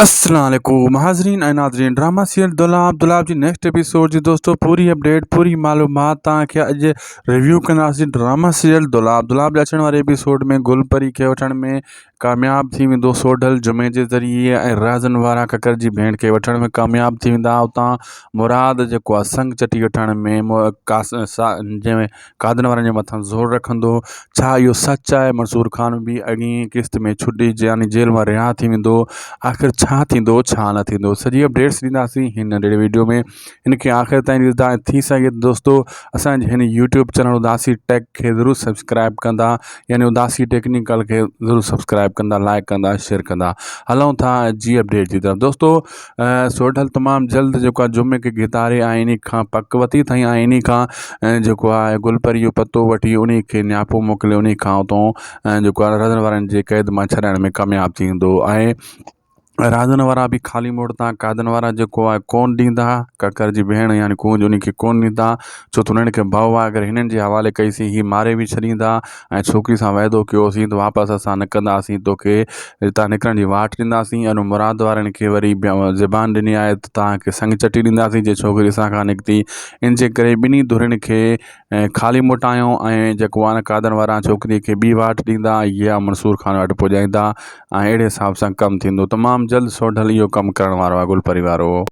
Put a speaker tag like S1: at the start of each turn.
S1: السلام عليڪم حاضرين ۽ ناظرين ڊراما سيريل دولاب دولاب جي نيڪسٽ ايپيسوڊ جي دوستو پوري اپڊيٽ پوري معلومات توهان کي اڄ ريويو ڪنداسين ڊراما سيريل دولاب دولاب جي اچڻ واري ايپيسوڊ ۾ گل پري کي وٺڻ ۾ ڪامياب ٿي ويندو سوڍل جمعي جي ذريعي ۽ رازن وارا ڪڪر جي ڀيڻ کي وٺڻ ۾ ڪامياب ٿي ويندا اتان مراد جيڪو آهي سنگ چٽي وٺڻ ۾ جنهن ۾ قادن وارن جي مٿان زور رکندو ڇا اهو سچ آهي منصور خان به اڳئين قسط ۾ ڇٽي يعني جيل مان رها ٿي ويندو آخر ڇا ٿيندو ڇا نه ٿيندو سڄي اپڊيٽس ڏينداسين هن ننڍڙي ويڊيو ۾ ان کي آخر تائين ڏسندا ۽ ٿي سگهي ته دوستو اسانجي هن يوٽيوب چينل اداسي ٽيڪ کي ضرور سبسڪرائب ڪندا يعني اداسي ٽيڪنيڪل کي ضرور سبسڪرائب ڪندا لائڪ ڪندا شيئر ڪندا هلون ٿا جي اپڊيٽ جي طرف دوستو سوڍل تمام جلد جيڪو آهي جمعي کي گهتاري ۽ انهي کان پڪ وتي اٿائين ۽ انهي کان جيڪو آهي گل پري جو پتو وٺي انهي کي نياپو موڪلي انهي کان اتو جيڪو آهي رهڻ وارن جي قيد مان ڇڏائڻ ۾ ڪامياب ٿي ويندو ۽ راڄن وارا به خالي موڙ تان قادن وارا جيڪو آهي ڪون ڏيندا ڪڪر جي ڀيڻ يعني ڪونج انهي کي ڪون ڏيندا ڇو ته انهن کي ڀؤ آهي اگر هنن جي حوالي ڪئيسين هي ماري به ڇڏيندا ۽ ڇوڪري سان وعدو ڪيوسين ته واپس اسان نه ڪنداسين توکي هتان نڪرڻ جي واٽ ڏينداسين ۽ مراد وارن کي وري زبان ڏني آهي ته توهان کي سڱ چٽي ڏينداسين جي ڇوڪري اسان کان نڪتي ان جي ڪري ٻنهي ڌرين کي خالي موٽايو ۽ جيڪو آهي نه قادن وارا ڇوڪري کي ٻي واٽ ڏيندا يا منصور خان وٽ پڄائيندا ۽ اهڙي حساب سان ڪم ٿيندو تمام جلد سوڍل اهو ڪم ڪرڻ وارو آهي گل پري وارو.